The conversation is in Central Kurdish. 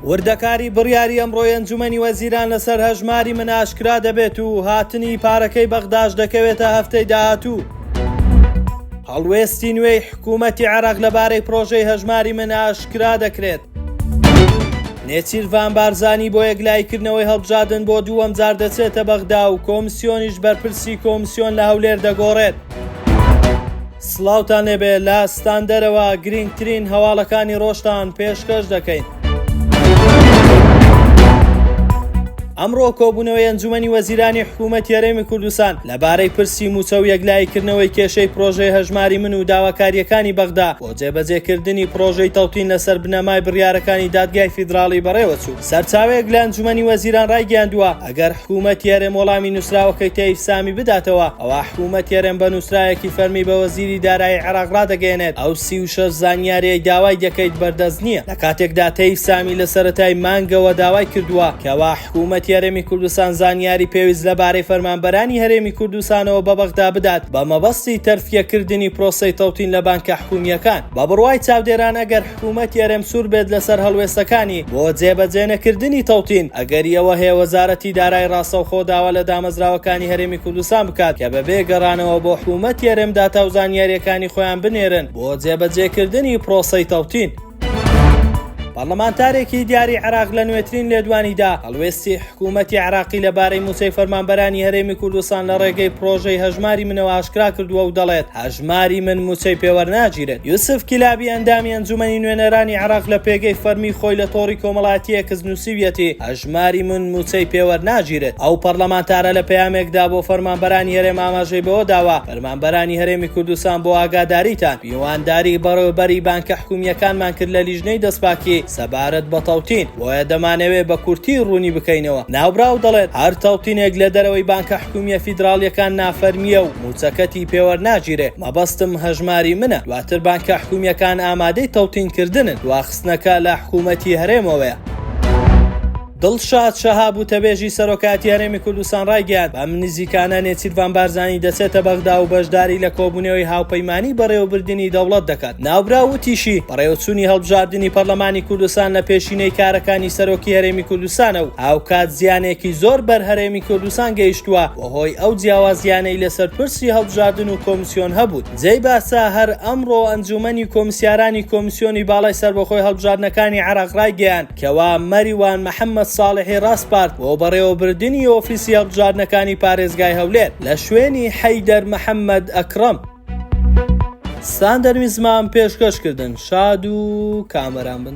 وردەکاری بڕیاری ئەمڕۆی ئەنجومەنی وەزیران لەسەر هەژماری من ئاشکرا دەبێت و هاتنی پارەکەی بەغداش دەکەوێتە هەفتەی داهاتوو. هەڵوێستی نوێی حکوومەتی عێراق لەبارەی پرۆژەی هەژماری من ئاشکرا دەکرێت. نێچیرڤان بارزانی بۆ یەکلاییکردنەوەی هەڵبژاردن بۆ دووەم جار دەچێتە بەغدا و کۆمسیۆنیش بەرپرسی کۆمسیۆن لە هەولێر دەگۆڕێت. سڵاوتان لێبێ لە ستاندەرەوە گرینگترین هەواڵەکانی ڕۆژتان پێشکەش دەکەین. ئەمڕۆ کۆبوونەوەی ئەنجومەنی وەزیرانی حکوومەتی هەرێمی کوردستان لەبارەی پرسی مووچە و یەکلاییکردنەوەی کێشەی پرۆژەی هەژماری من و داواکارییەکانی بەغدا بۆ جێبەجێکردنی پرۆژەی تەوتین لەسەر بنەمای بڕیارەکانی دادگای فیدراڵی بەڕێوەچوو. سەرچاوەیەک لە ئەنجومەنی وەزیران ڕایگەیاندووە، ئەگەر حکوومەتی هەرێم وەڵامی نووسراوەکەی تەیف سامی بداتەوە، ئەوا حکوومەتی هەرێم بە نووسراوێکی فەرمی بە وەزیری دارایی عێراق ڕادەگەیەنێت ئەو 36 زانیارییەی داوای دەکەیت بەردەست نییە. لە کاتێکدا تەیف سامی لە سەرەتای مانگەوە داوای کردووە کەوا حکوومەتی هەرێمی کوردستان زانیاری پێویست لەبارەی فەرمانبەرانی هەرێمی کوردستانەوە بە بەغدا بدات بە مەبەستی تەرفیەکردنی پرۆسەی تەوتین لە بانکە حکوومییەکان. بە بڕوای چاودێران ئەگەر حکوومەتی هەرێم سوور بێت لەسەر هەڵوێستەکانی بۆ جێبەجێنەکردنی تەوتین، ئەگەری ئەوە هەیە وەزارەتی دارایی ڕاستەوخۆ داوا لە دامەزراوەکانی هەرێمی کوردستان بکات کە بەبێ گەڕانەوە بۆ حکوومەتی هەرێم داتا و زانیارییەکانی خۆیان بنێرن بۆ جێبەجێکردنی پرۆسەی تەوتین. پەڕلەمانتارێکی دیاری عێراق لە نوێترین لێدوانیدا هەڵوێستی حکوومەتی عێراقی لەبارەی مووچەی فەرمانبەرانی هەرێمی کوردستان لە ڕێگەی پرۆژەی هەژماری منەوە ئاشکرا کردووە و دەڵێت هەژماری من مووچەی پێوەرناگیرێت. یوسف کیلابی ئەندامی ئەنجوومەنی نوێنەرانی عێراق لە پێگەی فەرمی خۆی لە تۆڕی کۆمەڵایەتی ئێکس نووسیویەتی هەژماری من مووچەی پێوەرناگیرێت. ئەو پەڕلەمانتارە لە پەیامێکدا بۆ فەرمانبەرانی هەرێم ئاماژەی بەوە داوە فەرمانبەرانی هەرێمی کوردستان بۆ ئاگاداریتان میوانداری بەڕێوەبەری بانکە حکومییەکانمان کرد لە لیژنەی دەستپاکی سەبارەت بە تەوتین، بۆیە دەمانەوێ بە کورتی ڕوونی بکەینەوە. ناوبراو دەڵێت، هەر تەوتینێک لە دەرەوەی بانکە حکومییە فیدراڵییەکان نافەرمییە و مووچەکەتی پێوەرناگیرێ، مەبەستم هەژماری منە، دواتر بانکە حکومییەکان ئامادەی تەوتینکردنن، دواخستنەکە لە حکوومەتی هەرێمەوەیە. دڵشاد شەهاب وتەبێژی سەرۆکایەتی هەرێمی کوردستان ڕایگەیاند، بەم نزیکانە نێچیرڤان بارزانی دەچێتە بەغدا و بەشداری لە کۆبوونەوەی هاوپەیمانی بەڕێوەبردنی دەوڵەت دەکات. ناوبراو وتیشی، بەڕێوەچوونی هەڵبژاردنی پەرلەمانی کوردستان لە پێشینەی کارەکانی سەرۆکی هەرێمی کوردستانە و هاوکات زیانێکی زۆر بەر هەرێمی کوردستان گەیشتووە بەهۆی ئەو جیاوازییانەی لەسەر پرسی هەڵبژاردن و کۆمسیۆن هەبوون. جێی باسە، هەر ئەمڕۆ ئەنجوومەنی کۆمسیارانی کۆمسیۆنی باڵای سەربەخۆی هەڵبژاردنەکانی عێراق ڕایگەیاند، کەوا مەریوان محەمەد ساڵحی ڕاسپارد بۆ بەڕێوەبردنی ئۆفیسی هەڵبژاردنەکانی پارێزگای هەولێر لە شوێنی حەیدەر محەمەد ئەکڕەم. ستاندەر میزمان پێشکەش کردن شاد و کامەران بن.